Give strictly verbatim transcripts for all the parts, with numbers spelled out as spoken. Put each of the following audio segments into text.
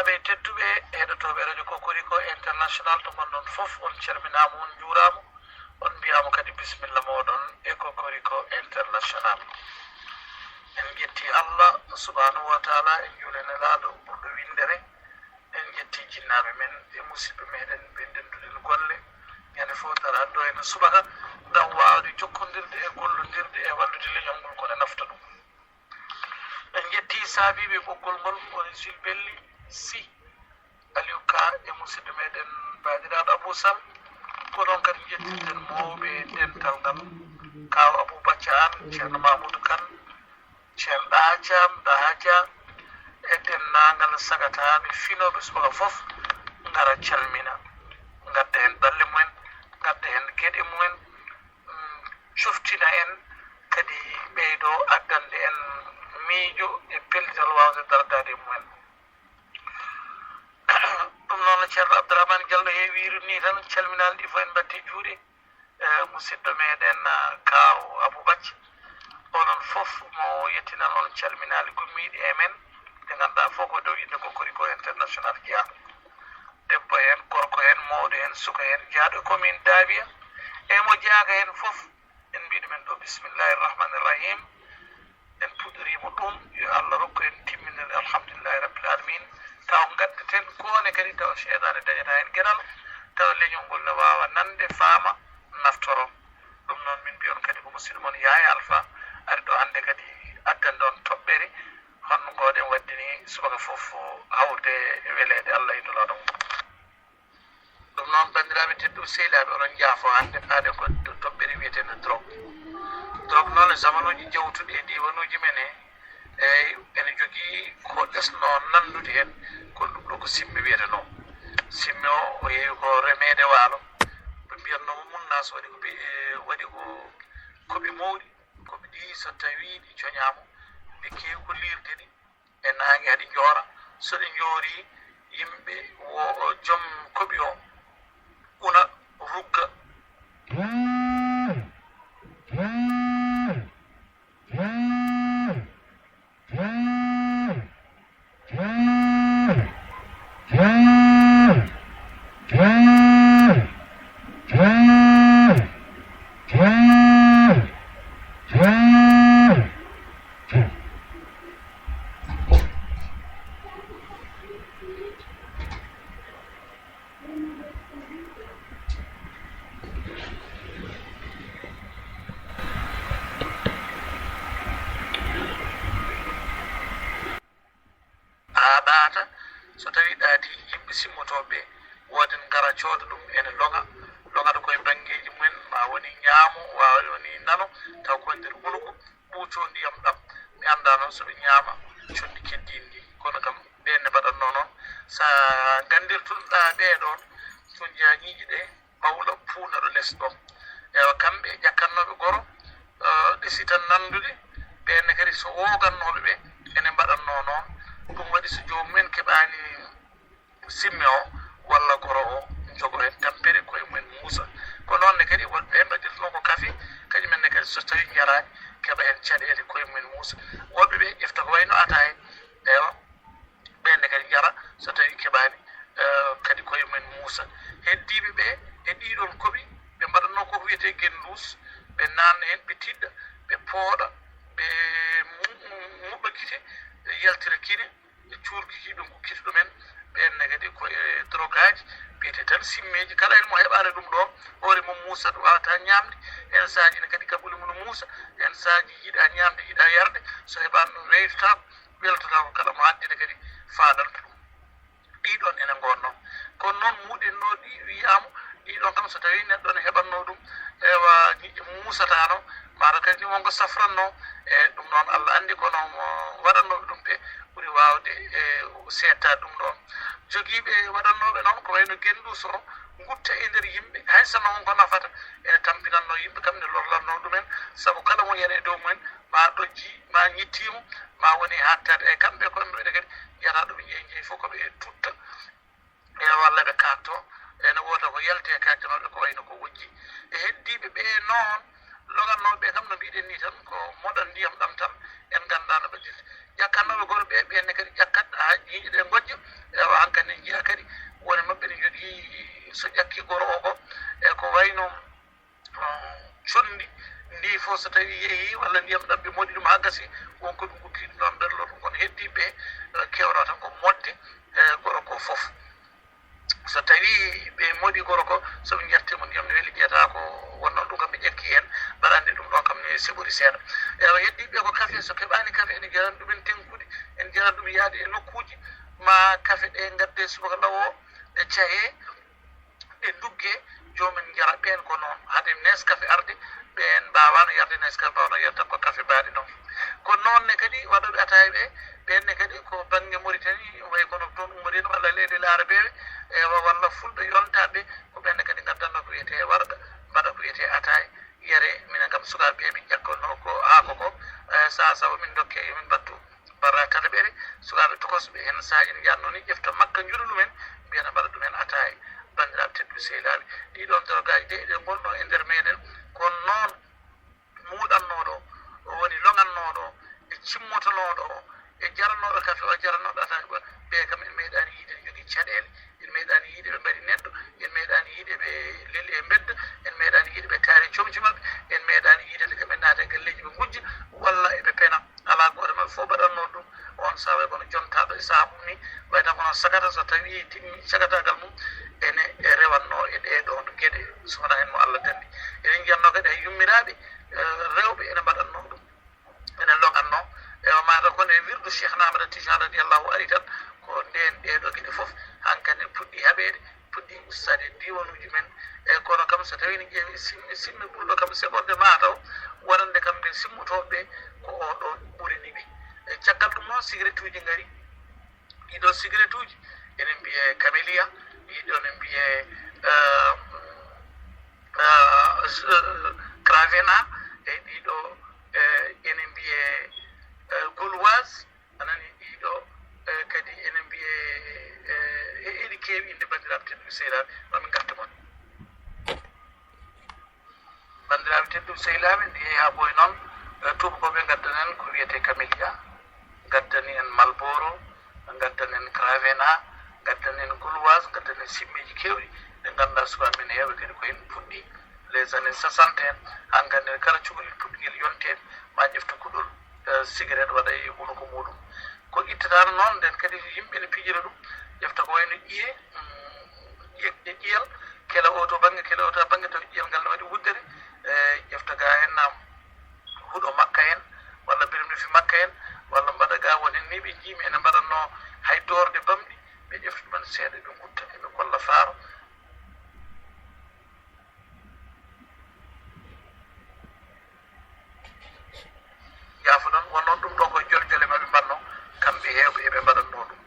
Ɓe tedduɓe heɗotooɓe Radio Kokoriko International to ngonɗon fof, on calminaama, on njuuraama, on mbiyaama kadi bisimilla mooɗon e Kokoriko International. En njetti Allah subhanahu wa taala, en njuuli Nelaaɗo ɓurɗo winndere, en njetti jinnaaɓe men e musidɓe meɗen ɓe ndennduɗen golle. Ñande fof tara addo en subaka ngam waawde jokkondirde e gollondirde e wallude leñol ngol ko ne nafta ɗum. En njettii saabiiɓe ɓoggol ngol, woni Jules Belli Sy, Aliou Ka e musidɗo meɗen baadiraɗo Abou Sall. Ko noon kadi njettirten mawɓe dental ngal, Kaaw Abou Bacca Anne, Ceerno Mamoudou Kane, Ceerno Ɗaha Thiam, Ɗaha Dia, e denndaangal sagataaɓe finooɓe subaka fof, ngara calmina, ngadda heen balle mumen, ngadda heen geɗe mumen, mm, coftina en, kadi ɓeydo addande en miijo e pellital waawde dardaade e mumen. Ɗum noon no Ceerno Abdourahmane Diallo heewiru ni tan, calminaali ɗi fof en mbaɗti juuɗe. Eh, musidɗo meɗen, ah, Kaaw Abou Bacca, onon fof mo yettinan on calminaali gummiiɗi e men, ɗe ngannduɗaa fof ko dow innde Kokoriko International jeyaa. Debbo heen, gorko heen, mawɗo heen, suka heen, jeyaaɗo e commune Daabiya, e mo jeyaaka heen fof, en mbiɗo men ɗo bismillahi rahmani rahim. En puɗɗoriima ɗum, yo Allah rokku en timminirde, alhamdulillahi rabbil alamin. Taw ngaddaten ko ne kadi, taw seytaane dañata heen geɗal, taw leñol ngol ne waawa nande, faama, naftoro. Ɗum noon, min mbiyon kadi ko musidɗo mon Yaya Alpha ari ɗo hannde kadi addande on toɓɓere, honno ngoɗen waɗde ni subaka fof hawrude e weleede Allah e Nulaaɗo mum. Ɗum noon, banndiraaɓe tedduɓe, sehilaaɓe, oɗon njaafo hannde paaɗen ko to toɓɓere wiyeteende drogue. Drogue noon, e zamanuuji jawtuɗi e diiwanuuji men he, eyi, ene jogii ko ɗesnoo nanndude heen, kono ɗum ɗo ko simme wiyetenoo. Simme o, o yeewi ko remeede waalo. Ɓe mbiyatnoo mo munna, so waɗi ko ɓe, waɗi ko koɓi mawɗi, koɓi ɗi so tawii ɗi coñaama, ɓe keewi ko liirde ɗi. E naange haɗi njoora. So ɗi njoorii, yimɓe wo, joom koɓi o una, rugga. Haa ɓaata, so tawii ɗaati, yimɓe simmotooɓe ɓe, wooden ngara cooda ɗum ene loŋa, loŋata koye banngeeji mumen, ma woni ñaamo, ma woni nano, taw ko e nder hunuko, ɓuucoo ndiyam ɗam, mi anndaa noon so ɓe ñaama conndi keddiindi ndi, kono kam ɓeen ne mbaɗatnoo noon. So a nganndirtuɗaa ɓee ɗoon, so njaha ñiiƴe ɗe, ɓawla puunaɗo les ɗo. Ewa, kamɓe e ƴakkannooɓe goro, eh, ɗesi tan nanndude, ɓeen ne kadi so woogannooɓe ɓe, ene mbaɗatnoo noon. Ɗum waɗi so joomumen keɓaani simme o walla goro o, njogo heen tampere, koye mumen muusa. Ko noon ne kadi wonɓe ɓe mbaɗirnoo ko kafe, kañum en ne kadi so tawii njaraani, keɓa heen caɗeele, koye mumen muusa. Woɗɓe ɓe ƴefta ko wayno ataaya, ewa, ɓeen ne kadi njara, so tawii keɓaani, eh, kadi koye mumen muusa. Heddiiɓe ɓe e ɗiiɗoon koɓi, ɓe mbaɗatnoo ko wiyetee gennduus, ɓe naatna heen, ɓe tiɗɗa, ɓe pooɗa, ɓe mu-, mu-, muɓɓa gite, ɓe yaltira kine, ɓe cuurkiki, ɓe ngukkita ɗumen. Ɓeen ne kadi ko e drogaaji, mbiyetee tan simmeeji. Kala heen mo heɓaani ɗum ɗo, hoore mum muusat, waawata ñaamde. Heen saaji ne kadi kaɓuli mum no muusa, heen saaji yiɗa ñaamde, yiɗa yarde, so heɓaani ɗum weytotaako. Weltotaako kala mo haddide kadi faadanta ɗum. Ɗii ɗoon ene ngoonnoo. Kono noon muuɗinnoo ɗi wiyaama, ɗii ɗoon kam so tawii neɗɗo ne heɓatnoo ɗum, ewa, ñiiƴe mum muusataano, maaro kadi ni wonko safrannoo, e ɗum noon Allah anndi, kono mo waɗannooɓe ɗum ɓe ɓuri waawde, e, seedtaade ɗum ɗoon. Jogiiɓe waɗannooɓe noon ko wayno gennduus o, ngutta e nder yimɓe, hay sinno wonko nafata, ene tampinannoo yimɓe kam, ne lorlannoo ɗumen, sabu kala mo yani e dow mumen, ma ɗojji, ma ñittiimo, ma woni haattaade. E kamɓe ko ɓe kadi njiyata ɗo ɓe njehi, njehi fof ko ɓe tutta. E walla ɓe kaakto, ene woota ko yalti e kaaktonooɓe ko wayno ko wojji. E heddiiɓe ɓe noon, logannooɓe ɓe kam no mbiɗen ni tan ko moɗon ndiyam ɗam tan, en nganndaa no ɓe dirti. Ƴakkannooɓe goro ɓe, ɓeen ne kadi ƴakkat haa ñiiƴe ɗe ngojja, ewa, Yaade e nokkuuji, ma kafe ɗe ngadde subaka law o, ɗe cahee, ɗe nduggee, joomen njara. Ɓeen ko noon. Hade Nescafé arde, ɓeen mbaawaano yarde Nescafé, mbaawno yarde ko kafe mbaɗi noon. Ko noon ne kadi waɗooɓe ataaye ɓe, ɓeen ne kadi ko bannge Mauritanie, way kono toon ummoriino walla leyɗe laarabeeɓe, ewa, walla fulɓe yontaaɓe, ko ɓeen ne kadi ngaddanno ko wiyetee warga, mbaɗa ko wiyetee ataaye, yare. Minen kam sukaaɓe ɓe, min ƴakkanno ko haako ko, eh, saa sawo min ndokke, yo min mbattu barra tataɓere, sukaaɓe tokosɓe, heen saaji ne njaatnoo ni, ƴefta makka, njuɗa ɗumen, mbiya na mbaɗa ɗumen ataaye. Banndiraaɓe tedduɓe sehilaaɓe, ɗii ɗoon dorogaaji de, eɗen ngonno e nder meeɗen, kono noon muuɗannooɗo o, o woni loŋannooɗo o, e cimmotonooɗo o, e jaranooɗo kafe o, jaranooɗo ataaye o, ɓe kam en meeɗaani yiide ne njogii caɗeele, en meeɗaani yiide ɓe mbaɗi neɗɗo, en meeɗaani yiide ɓe leli e mbedda, en meeɗaani yiide ɓe taari comci maɓɓe, en meeɗaani yiide de kam en naata e galleeji ɓe ngujja, walla eɓe pena. Alaa gooto maɓɓe fof mbaɗatnoo ɗum. On sahaa way kono jontaaɗo e sahaa mum ni, way tan kono sagata, so tawii timmi sagataagal mum, ene e rewatnoo e ɗee ɗoon geɗe, so wonaa heen mo Allah danndi. Eɗen njiyatnoo kadi hay yummiraaɓe, eh, rewɓe ene mbaɗatnoo ɗum, ene loŋatnoo. Ewa, mata kono e wirdu Cheikh Ahmada Tidiane radiyallahu ari tan, ko ndeen ɗee ɗoo geɗe fof hankadi puɗɗi haɓeede, puɗɗi ustaade e diiwanuuji men. E kono kam, so tawii ne ƴeewi simme, simme ɓurɗo kam seɓorde mataw, wonande kam ɓe simmotooɓe ɓe, ko oo ɗoo ɓurini ɓe. E caggal ɗum noon, sigaretuuji ngari. Ɗii ɗoo sigaretuuji, ene mbiyee Camellia, ɗii ɗoo ne mbiyee, eh, eh, s-, eh, Cravena, e ɗii ɗoo, eh, ene mbiyee, eh, Gauloise. A nanii ɗii ɗoo, eh, kadi ene mbiyee, eh, e-, eɗi keewi innde, banndiraaɓe tedduɓe sehilaaɓe, ma min ngartu mon. Banndiraaɓe tedduɓe sehilaaɓe, ndi yehi haa ɓooyi noon, eh, tuubakooɓe ngaddanen ko wiyetee Camellia, ngaddani en Marlboro, ngaddani en Cravena, ngaddani en Gauloise, ngaddani en simmeeji keewɗi ɗi ngannduɗaa sukaaɓe men heewɓe kadi ko heen puɗɗi les années soixante en, haa ngannden kala cukalel puɗɗingel yonteede, ma ƴefta kuɗol, eh, sigaret waɗa e hunuko muuɗum. Ko ittataano noon, nden kadi yimɓe ne pijira ɗum, ƴefta ko wayno ƴiye, mm, ƴe-, ƴe-, ƴiyal, kela oo to bannge, kela oo to bannge, taw ƴiyal ngal ne waɗi wuddere, eh, ƴefta gaa en naam huɗo makka en, walla birmde fi makka en, walla mbaɗa gaa won en ni ɓe njiimi ene mbaɗatnoo hay doorde bamɗi, ɓe ƴefta ɗumen seeɗa, ɓe ngutta, eɓe kolla faaro. Yaafoɗon, won noon ɗum ɗo ko joljole maɓɓe mbaɗno, kamɓe heewɓe eɓe mbaɗatno ɗum.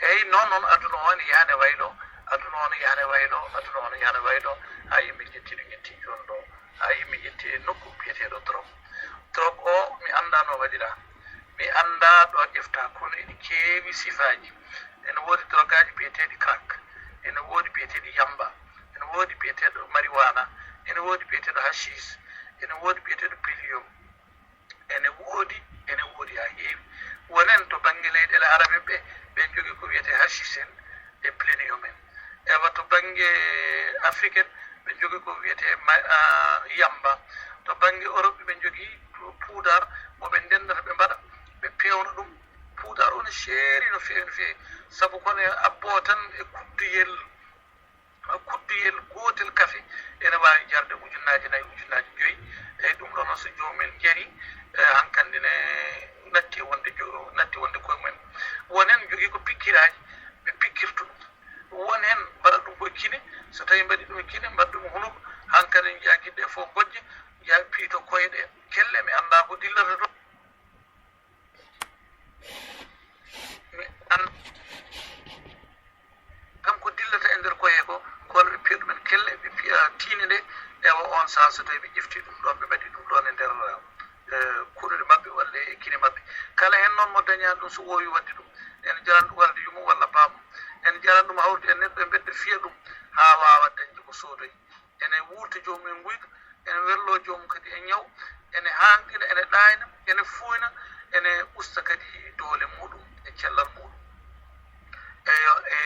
Eyi, noon noon aduna o ne yaha ne waylo, aduna o ne yaha ne waylo, aduna o ne yaha ne waylo, haa yimɓe ƴetti ɗo ƴetti jooni ɗo, haa yimɓe ƴetti e nokku biyeteeɗo drogue. Drogue o, mi anndaa no waɗira, mi anndaa ɗo ƴefta, kono ene keewi sifaaji. Ene woodi drogueaaji biyeteeɗi crack, ene woodi biyeteeɗi yamba, ene woodi biyeteeɗo marijuana, ene woodi biyeteeɗo hachis, ene woodi biyeteeɗo piliyom, ene woodi, ene woodi haa heewi. Wonen to bannge leyɗeele Arabe ɓe, ɓe njogii ko wiyetee hachis en e plenium en. Ewa to bannge Afrique en, ɓe njogii ko wiyetee ma-, ah, yamba. To bannge Europe ɓe njogii puudar mo ɓe ndendata, ɓe mbaɗa, ɓe peewna ɗum. Puudar o ne seeri no feewi, no feewi. Sabu kono e abboo tan e kudduyel, kudduyel gootel kafe ene waawi jarde ujunnaaje nayi, ujunnaaje joyi. Eyi, ɗum ɗo noon so joomum en njarii, e, hankandi ne natti wonde jo-, natti wonde koye mumen. Won heen njogii ko pikkiraaji, ɓe pikkirta ɗum. Won heen mbaɗa ɗum koye kine, so tawii mbaɗi ɗum e kine, mbaɗa ɗum e hunuko, hankadi njiyaa giɗɗe fof gojja, njiyaa piito koyɗe kelle, mi anndaa ko dillata toon. Mi an-, kam ko dillata e nder koye ko, ko walla ɓe piya ɗumen kelle, ɓe piya tiinde nde, ewa on saha so tawi ɓe ƴefti ɗum ɗon, ɓe mbaɗi ɗum ɗon e nder, eh, kuɗoɗe maɓɓe walla e kine maɓɓe. Kala heen noon mo dañaani ɗum, so woowi waɗde ɗum, ene jarani ɗum walde yumum walla baamum, ene jarani ɗum hawrude e neɗɗo e mbedda fiya ɗum haa waawa dañde ko soodoyi. Ene wuurta joomum e nguyka, ene werloo joomum kadi e ñaw, ene haanɗina, ene ɗaayna, ene fuuyna, ene usta kadi doole muuɗum e cellal muuɗum. Eyo, e,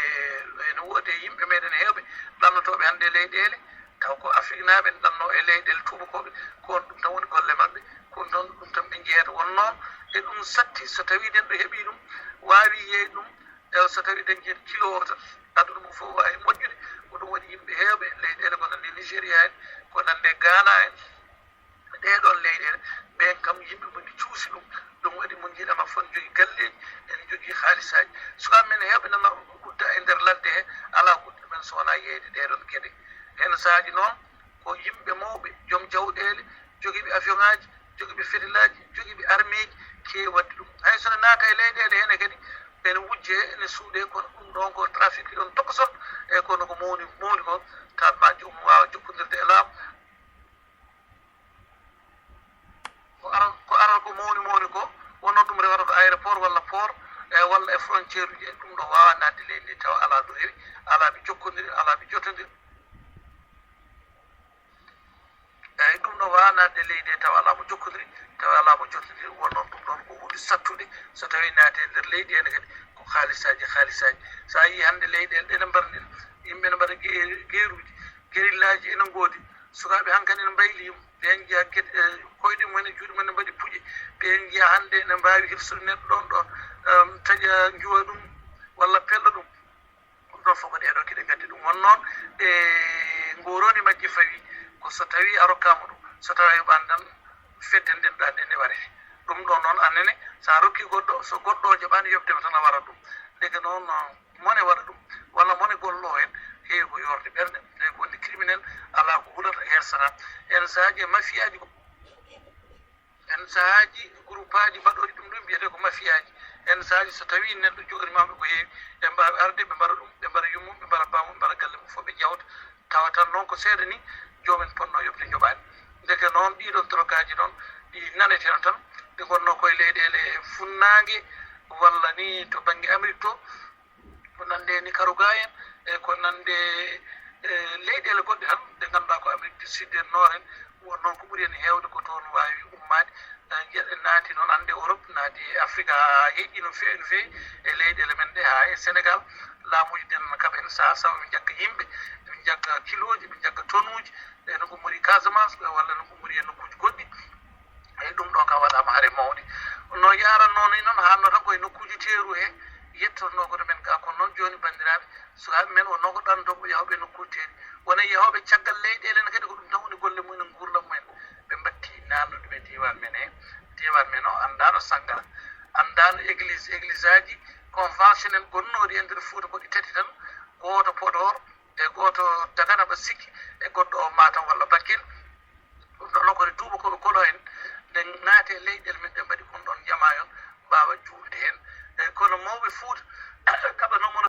ene woodi e yimɓe meeɗen heewɓe ɗannotooɓe hannde e leyɗeele, taw ko Afriknaaɓe ne ɗannoo e leyɗeele tuubakooɓe, ko ɗum tan woni golle maɓɓe, ko ɗum tan, ɗum tan ɓe njeyata. Won noon e ɗum satti, so tawii neɗɗo heɓii ɗum, waawi yeey ɗum, e so tawii dañi heen kilo wooto, aduna mum fof waawi moƴƴude. Ko ɗum waɗi yimɓe heewɓe leyɗeele ko nanndi Nigéria en, ko nanndi Ghana en, ɗee ɗoon leyɗeele, ɓeen kam yimɓe mum ne cuusi ɗum, ɗum Waɗi mo njiiɗa ma fof, jogii galleeji, ene jogii haalisaaji. Sukaaɓe men heewɓe nana udda e nder ladde he, alaa ko udda men so wonaa yeeyde ɗee ɗoon geɗe. Heen sahaaji noon, ko yimɓe mawɓe, joom jawɗeele, jogiiɓe avion ŋaaji, jogiiɓe fetelaaji, jogiiɓe armeeji, keewi waɗde ɗum. Hay so ne naata e leyɗeele heen kadi, ene wujjee, ene suuɗee, kono ɗum ɗoon ko trafic ɗoon tokoson, e kono ko mawni, mawni ko, taat ma joomum waawa jokkondirde e laamu. Ko ara, ko ara ko mawni mawni ko, wonno ɗum rewata ko aéroport walla port, e walla e frontière uji, e ɗum ɗo waawa naatde leydi ndi tawa alaa ɗo rewi, alaa ɓe jokkondiri, alaa ɓe jottondiri. Eeyi, ɗum ɗo waawa naatde leydi he tawa alaa mo jokkondiri, tawa alaa mo jottondiri, won noon ɗum ɗoon ko huunde sattude, so tawii naati e nder leydi heen kadi ko haalisaaji, haalisaaji. So a yii hannde leyɗeele ɗe ne mbarɗen, yimɓe ne mbaɗa ge-, geeruuji, gerillaaji ene ngoodi, sukaaɓe hankadi ene mbayli yum, ɓeen njiya geɗe, eh, koyɗe mum en e juuɗe mum en ne mbaɗi puƴe, ɓeen njiya hannde ene mbaawi hirsude neɗɗo ɗoon ɗoon, em, taƴa njuwa ɗum walla pella ɗum. Ɗum ɗoon fof ko ɗee ɗoo geɗe ngaddi ɗum. Won noon e nguuroondi majji fawi ko so tawii a rokkaama ɗum, so tawii a yoɓaani tan, fedde nden ɗaa nde nde warete. Ɗum ɗoon noon, aan nene, so a rokkii goɗɗo, so goɗɗo o jaɓaani yoɓde ma tan, a warat ɗum. Ndeke noon, mone waɗa ɗum, walla mone golloo heen, heewi ko yoorde ɓernde, tawi ko wonde criminel, alaa ko hulata, hersata. Heen sahaaji e mafiyaaji ko. Heen sahaaji, groupaaji mbaɗooɗi ɗum ɗum mbiyetee ko mafiyaaji. Heen sahaaji so tawii neɗɗo joganii ma ɓe ko heewi, ɓe mbaawi arde, ɓe mbaɗa ɗum, ɓe mbaɗa yummum, ɓe mbaɗa bammum, ɓe mbaɗa galle mum fof, ɓe jawta. Tawa tan noon ko seeɗa ni joomum en potnoo yoɓde, njoɓaani. Ndeke noon ɗii ɗoon drogaaji noon, ɗi naneteeno tan, ɗi ngonnoo koye leyɗeele funnaange walla ni to bannge Amérique to, ko nande Nicaragua en, e ko nande, e, leyɗeele goɗɗe tan, ɗe ngannduɗaa ko Amérique du Sud en, Nord en, won noon ko ɓuri en heewde ko toon waawi ummaade. E, njiya-, naati noon hannde Europe, naati e Afrique, haa heƴi no feewi, no feewi, e leyɗeele men ɗe, haa e Sénégal. Laamuuji ɗen kaɓa en sahaa sahaa, ɓe njagga yimɓe, ɓe njagga kilooji, ɓe njagga tonuuji, e no ko mori Casamance, walla no ko mori e nokkuuji goɗɗi. Eyi, ɗum ɗo ka waɗaama hare mawɗi. No yaarannoo ni noon, haannoo tan koye nokkuuji teeru he, yettornoo kono men gaa. Kono noon jooni, banndiraaɓe, sukaaɓe men wonnoo ko ɗannotoo ko yahooɓe e nokkuuji teeri. Wona e yahooɓe caggal leyɗeele ne kadi, ko ɗum tan woni golle mumen e nguurndam mumen. Ɓe mbatti naamndude ɓe diiwaan men he. Diiwaan men o anndaano Sanngara, anndaano église, égliseaaji conventionnel gonnooɗi e nder Fuuta ko ɗi tati tan, gooto Podor, e gooto Dagana mba sikki, e goɗɗo o Matam walla Bakel. Ɗum ɗon noon ko ene duuɓa ko ɓe kolo en, nde naati e leyɗeele men, ɓe mbaɗi ɗum ɗon jamayon, mbaawa juulde heen. E kono mawɓe Fuuta, kaɓa noon mo